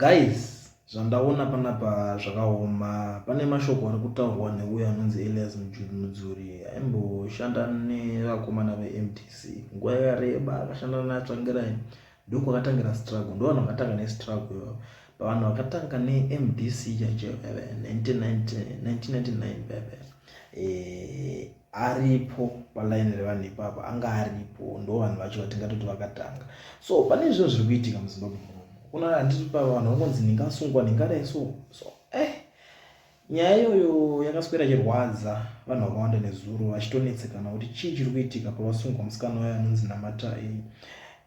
Guys, zvandaona panapa zvakaoma. Pane mashoko ari kutaurwa neuyo anonzi Elias Mudzuri, aimboshanda nevakomana veMDC nguva yakareba, akashanda naTsvangirai, ndokwakatangira struggle, ndo vanhu vakatanga nestruggle ivavo. Pavanhu vakatanga neMDC chaicho 1999 pepe, aripo palaini revanhu ipapo, anga aripo, ndo vanhu vacho vatingatoti vakatanga. So pane zvinhu zviri kuitika muZimbabwe munomu. Kuna handiti pa vanhu vangonzi ndingasungwa, ndingadai so so. Nyaya iyoyo yakaswera ichirwadza vanhu vakawanda nezuro, vachitonetsekana kuti chii chiri kuitika pavasungwa musikana wayo anonzi Namatai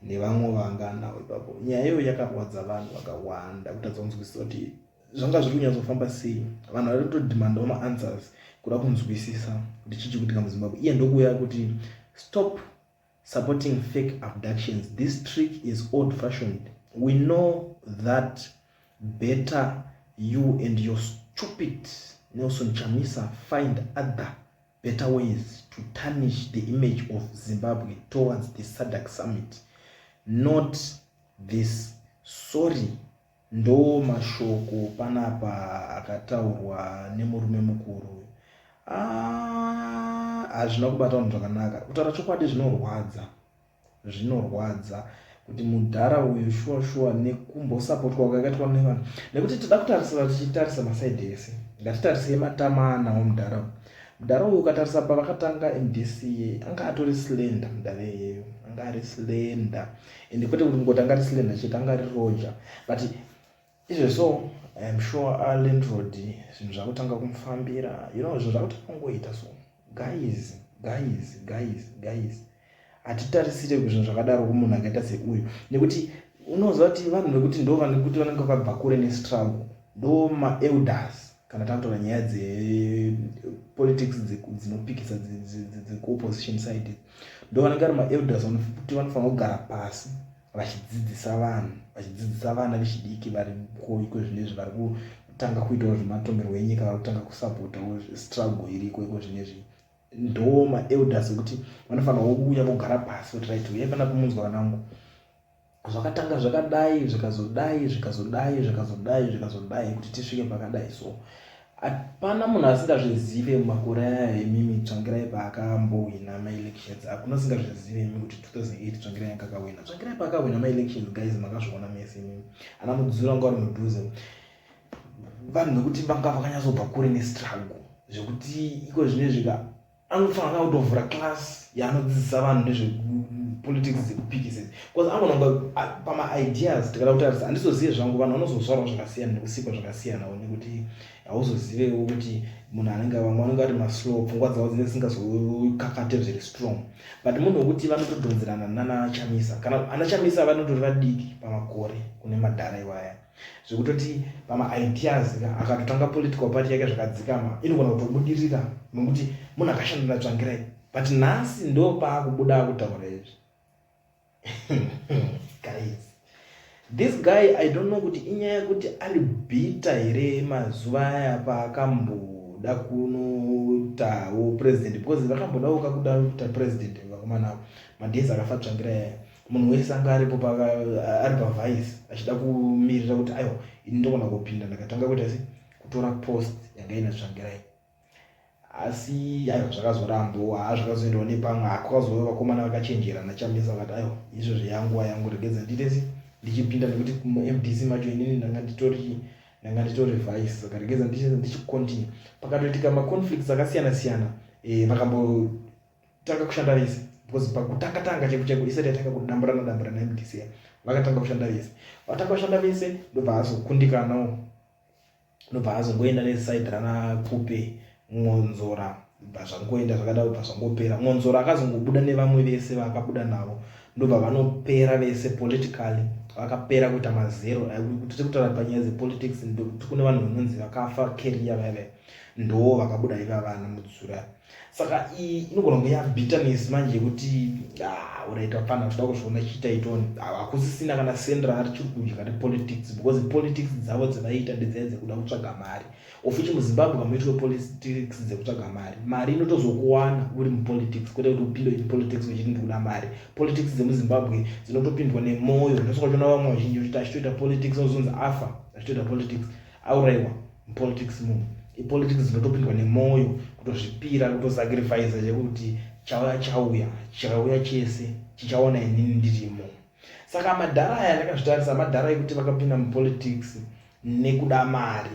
nevamwe vanga navo ipapo. Nyaya iyoyo yakarwadza vanhu vakawanda, kutadza kunzwisisa kuti zvanga zviri kunyatsofamba sei. Vanhu vari kutodemandawo maanswers, kuda kunzwisisa kuti chii chiri kuitika muZimbabwe. Iye ndokuuya kuti, "Stop supporting fake abductions. This trick is old fashioned. We know that better. You and your stupid Nelson Chamisa find other better ways to tarnish the image of Zimbabwe towards the SADC summit, not this. Sorry." Ndo mashoko panapa akataurwa nemurume mukuru. Ah, hazvina kubata vanhu zvakanaka. Kutaura chokwadi, zvinorwadza, zvinorwadza kuti mudhara uyu shuwa shuwa nekumbosapotwa kwakaitwa nevanhu, nekuti toda kutarisira, tichitarisa masides ese, ngatitarisei matama anawo mudhara uyu. Mudhara uyu, ukatarisa pavakatanga MDC, anga atori slender. Mudhara iyeyo anga ari slender, ende kwete kuti kungoti anga ari slender chete, anga ari roja. But izvezvo I am sure alandlord, zvinhu zvakutanga kumufambira, zvinhu zvakutanga kungoita. So guys, guys, guys, guys, hatitarisire kuzvinhu zvakadaro kumunhu akaita seuyu, nekuti unoziva kuti vanhu vekuti ndo vanekuti vanenge vakabva kure nestruggle, ndo maelders. Kana takutaura nyaya dzepolitics dzinopikisa, dzekuopposition side, ndo vanenge vari maelders kuti vanofanira kugara pasi vachidzidzisa vanhu, vachidzidzisa vana vechidiki variko iko zvinezvi, vari kutanga kuitawo zvematongerwo enyika, vari kutanga kusapotawo struggle iriko iko zvinezvi. Ndo maelders ekuti vanofanirwa kuuya vogara pasi kuti, "Right, uyai pana kumunzwa vanangu, zvakatanga zvakadai, zvikazodai, zvikazodai, zvikazodai, zvikazodai, kuti tisvike pakadai." So hapana munhu asingazvizive mumakore aya emimi Tsvangirai paakambowina maelections. Hakuna asingazvizive imi kuti 2008 Tsvangirai anga akawina. Tsvangirai paakawina maelections, guys, makazviona mese imimi. Ana Mudzuri vanga vari mudhuze, vanhu vekuti vanga vakanyatsobva kure nestruggle, zvekuti iko zvinezvi ka anofanira kutovhura class yaanodzidzisa vanhu nezvepolitics dzekupikisa, because anogona kunga pamaideas tikada kutarisa, handizozive zvangu, vanhu vanozozvarwa zvakasiyana nekusikwa zvakasiyanawo, nekuti hauzozivewo kuti munhu anenge, vamwe vanenge vari maslow, pfungwa dzavo dzinenge dzisingazokakate zviri strong. But munhu wekuti vanotodhonzerana nana Chamisa, kana ana Chamisa vanotori vadiki pamakore kune madhara iwaya, zvekutoti pamaideas akatotanga political party yake zvakadzikama, inogona kutobudirira, nekuti munhu akashanda naTsvangirai. But nhasi ndo paakubuda akutaura izvi. Guys, this guy, I don't know kuti inyaya yekuti ari bitter here mazuva aya paakamboda kunoitawo president, because vakambodawo kakuda kuita president vakomana. Madays akafa Tsvangirai aya, munhu wese anga aripo ari pavice, achida kumirira kuti, "Aiwa, ini ndogona kupinda ndakatanga kuita se kutora post yanga ina Tsvangirai." Asi aiwa, zvakazorambo haa, zvakazoendawo nepamwe. Hakwazova vakomana vakachenjera naChamisa vakati, "Aiwa, izvozvo yanguva yangu, regedza ndiite se ndichipinda, nekuti muMDC macho inini ndanga nditori vice, saka regedza ndichicontinue." Pakatoitika maconflicts akasiyana siyana, vakambotanga kushanda vese, because pakutanga tanga cheko cheko isati yatanga kudamburana damburana MDC, vakatanga kushanda vese. Vatanga kushanda vese, ndobva azokundikanawo, ndobva azongoenda neside rana Kupe, Mwonzora, bva zvangoenda zvakadaro, bva zvangopera. Mwonzora akazongobuda nevamwe vese vaakabuda navo, ndobva vanopera vese politically, vakapera kuita mazero. Tiri kutaura panyaya dzepolitics, kune vanhu vanonzi vakafa career vaive. Ndo vakabuda ivava ana Mudzura. Saka iyi inogona kunge yabitterness manje yekuti, ah, uraita pana toda kuzviona chiita itoni. Hakusisina kana sendra ari chiri kudya nepolitics, because politics dzavo dzavaiita ndedzai dzekuda kutsvaga mari, of which muZimbabwe kamuitwe politics dzekutsvaga mari, mari inotozokuwana uri mupolitics, kwete kuti upinde in politics uchiti ndikuda mari. Politics dzemuZimbabwe dzinotopindwa nemwoyo. Ndosaka uchiona vamwe vazhinji uchiti achitoita politics, ozonzi afa achitoita politics, aurayiwa mupolitics. Munhu ipolitics dzinotopindwa nemwoyo, kutozvipira, kutosacrifice, chekuti chauya chauya, chikauya chese chichaona inini ndirimo. Saka madhara aya, ndakazvitarisa, madhara ekuti vakapinda mupolitics nekuda mari.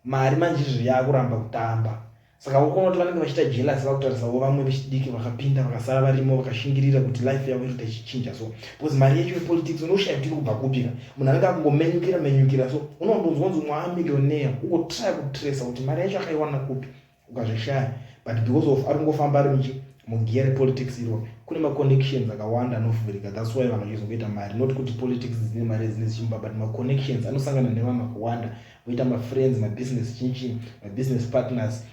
Mari manje izvo yakuramba kutamba, saka ukuona kuti vanenge vachiita jealous, vakutarisawo vamwe vechidiki vakapinda, vakasara varimo, vakashingirira kuti life yavo inoita ichichinja. So because mari yacho yepolitics unoshaya kuti iri kubva kupika, munhu anenge akungomenyukira menyukira, so unondonzwa kunzi mwaamillionaire, ugotry kutrace kuti mari yacho akaiwana kupi, ukazvishaya. But because of ari kungofamba ari muchi mugiya repolitics iro, kune maconnections akawanda anovhurika. That's why vanhu vachizongoita mari, not kuti politics dzine mari dzine dzichimba, but maconnections anosangana nevanhu vakawanda, voita mafriends, mabusiness chinchi, mabusiness partners,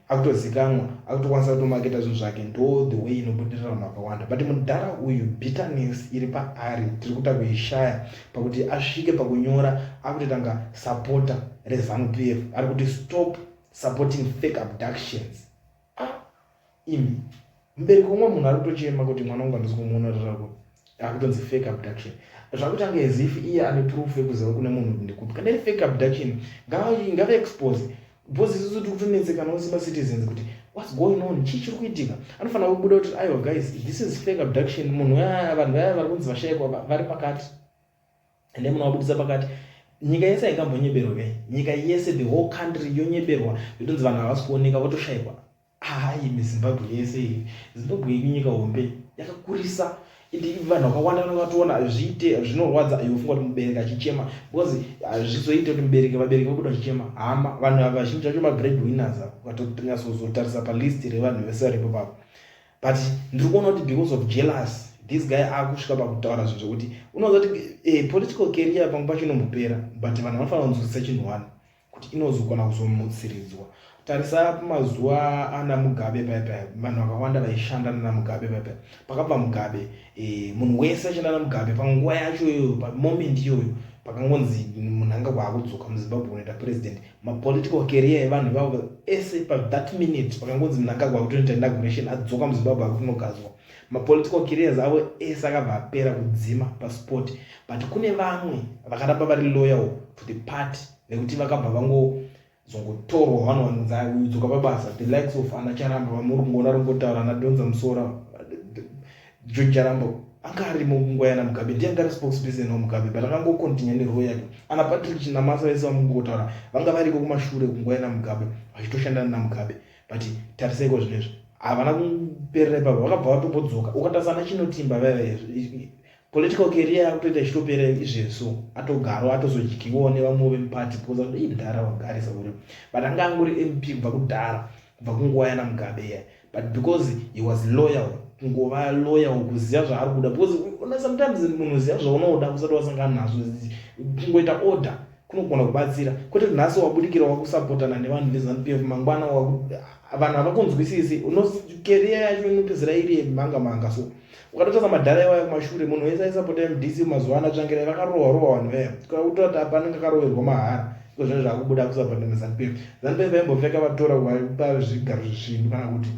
akutozikanwa, akutokwanisa kutomaketa zvinhu zvake. Ndo the way inobudirira vanhu vakawanda. But mudhara uyu, bitterness iri paari tiri kuta kuishaya pakuti asvike pakunyora akutotanga supporter reZANU PF, ari kuti, "Stop supporting fake abductions." Ah, imi, mubereki umwe munhu ari kutochema kuti mwana wangu handisi kumuona rarako, akutonzi fake abduction, zvakutanga as if iye ane proof yekuziva kune munhu ndekupi. Kana iri fake abduction, ngavaexpose, because isusu tiri kutonetsekanawo semacitizens kuti what's going on, chii chiri kuitika. Anofanira kubuda kuti, "Aiwa guys, this is fake abduction. Munhu, vanhu vaya vari kunzi vashayikwa vari pakati." Ende munhu wabudisa pakati, nyika yese haingambonyeberwa kai. Nyika yese, the whole country yonyeberwa, yotonzi vanhu havasi kuoneka, votoshayikwa. Hai, miZimbabwe yese iyi, Zimbabwe inyika hombe yakakurisa, ende vanhu vakawanda vanenge vatoona zviite. Zvinorwadza iwe funga kuti mubereki achichema, because hazvizoite kuti mubereki, vabereki vabuda vachichema, hama, vanhu ava vazhinji vacho mabread winners, ukatonyatsozotarisa palist revanhu vese varipo papo. But ndiri kuona kuti because of jealous, this guy akusvika pakutaura zvinhu zvokuti unoza kuti political career pamwe pacho inombopera, but vanhu vanofanira kunzwisisa chinhu one, kuti inozogona kuzomutsiridzwa. Tarisa pamazuva ana Mugabe paya paya, vanhu vakawanda vaishanda nana Mugabe paya paya. Pakabva Mugabe, munhu wese achienda naMugabe panguva yacho iyoyo, pamoment iyoyo, pakangonzi munhu anga kwaakudzoka muZimbabwe kunoita president, mapolitical career evanhu ivavo ese pathat minute, pakangonzi munhu anga kwakutoita inauguration, adzoka muZimbabwe, akutonogadzwa, mapolitical careers avo ese akabva apera kudzima paspot. But kune vamwe vakaramba vari loyal to the party, nekuti vakabva vangozongotorwa, vanhu vanodzoka pabasa, the likes of ana Charamba vamuri kungoona ringotaura, ana Dhonza Musora. George Charamba anga arimo kunguva yana Mugabe, ndiye anga ari spokesperson waMugabe, but akangocontinue nerole yake. Ana Patrick Chinamasa vese vamungotaura vanga variko kumashure kunguva yana Mugabe, vachitoshandana naMugabe. But tarisaiko zvinezvi, havana kuperera ipapo, vakabva vatombodzoka. Ukatarisa ana Chinotimba vaiva, political career yakutoita ichitopera izvezvo, atogarawo, atozodyiwawo nevamwe vemupati, because ii mudhara wagarisa uri, but anga angori MP kubva kudhara, kubva kunguva yana Mugabe iya. But because he was loyal, kungova loyal, kuziva zvaari kuda, because sometimes munhu uziva zvaunoda usati wasangana nazvo. Kungoita order kunogona kubatsira, kwete kuti nhasi wabudikira wakusapotana nevanhu veZANU PF, mangwana vanhu havakunzwisisi, career yacho inopedzera iri yemanga manga. So ukatotarisa madhara iwayo kumashure, munhu wese aisapota MDC mazuva ano, Tsvangirai, vakarohwa rohwa vanhu vaya, kutoti apa anenge akaroverwa mahara. Iko zvinhu zvakubuda kusapota neZANU PF, ZANU PF aimbopfeka vatora kuvapa zvigaro zvisvinu kana kuti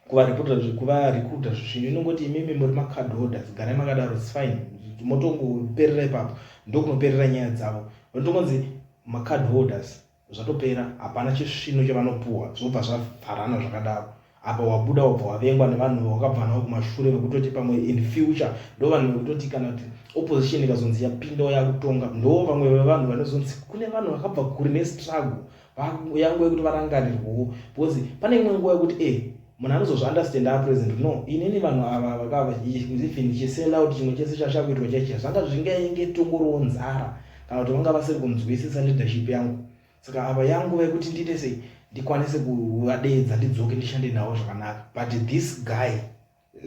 kuvarecruita zvisvinu. Inongoti, "Imimi muri macard holders, garai makadaro, it's fine." Motongoperera ipapo, ndokunoperera nyaya dzavo. Vanotongonzi macard holders, zvatopera, hapana chisvinu chavanopuhwa, zvobva zvavharana zvakadaro. Apa wabuda, wabva wavengwa nevanhu wakabva navo kumashure, vekutoti pamwe in future ndo vanhu vekutoti kana kuti opposition ikazonzi yapindawo yakutonga, ndo vamwe vevanhu vanozonzi kune vanhu vakabva kure nestruggle, yanguva yekuti varangarirwawo. Because pane imwe nguva yekuti munhu anozozviunderstand apresident, no, inini vanhu ava vakava, even ndichisell out chimwe chese chashakuitwa chaicha, zvanga zvingainge tongoriwo nzara, kana kuti vanga vasiri kunzwisisa leadership yangu. Saka apa yanguva yekuti ndiite sei, ndikwanise kuvadeedza, ndidzoke, ndishande navo zvakanaka. But this guy,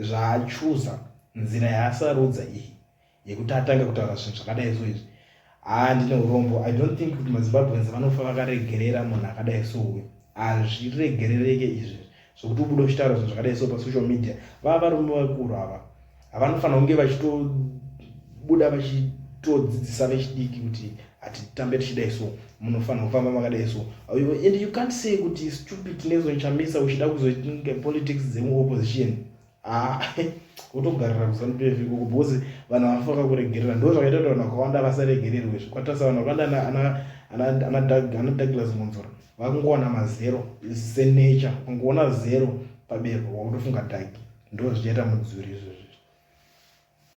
zvaachuza, nzira yaasarudza iyi yekuti atange kutaura zvinhu zvakadai so izvi, haa, ndine urombo. I don't think kuti maZimbabweans vanofa vakaregerera munhu akadai so uyu. Hazviregerereke izvi zvokuti ubude uchitaura zvinhu zvakadai so pasocial media. Vava varume vakuru ava, havanofanira kunge vachitobuda vachitodzidzisa vechidiki kuti hatitambe tichidai so, munofanira kufamba makadai so. And you can't say kuti stupid Nelson Chamisa uchida kuzoita politics dzemuopposition. Ah, wotogarira kuZANU PF ikoko, because vanhu vanofanira kuregerera. Ndo zvakaita kuti vanhu vakawanda vasaregererwe. Zvikwatarisa vanhu vakawanda, ana Douglas Monzora, vakungowana mazero senature. Ukangoona zero pabepa, wakutofunga Dhagi. Ndo zvichaita Mudzuri izvozvi.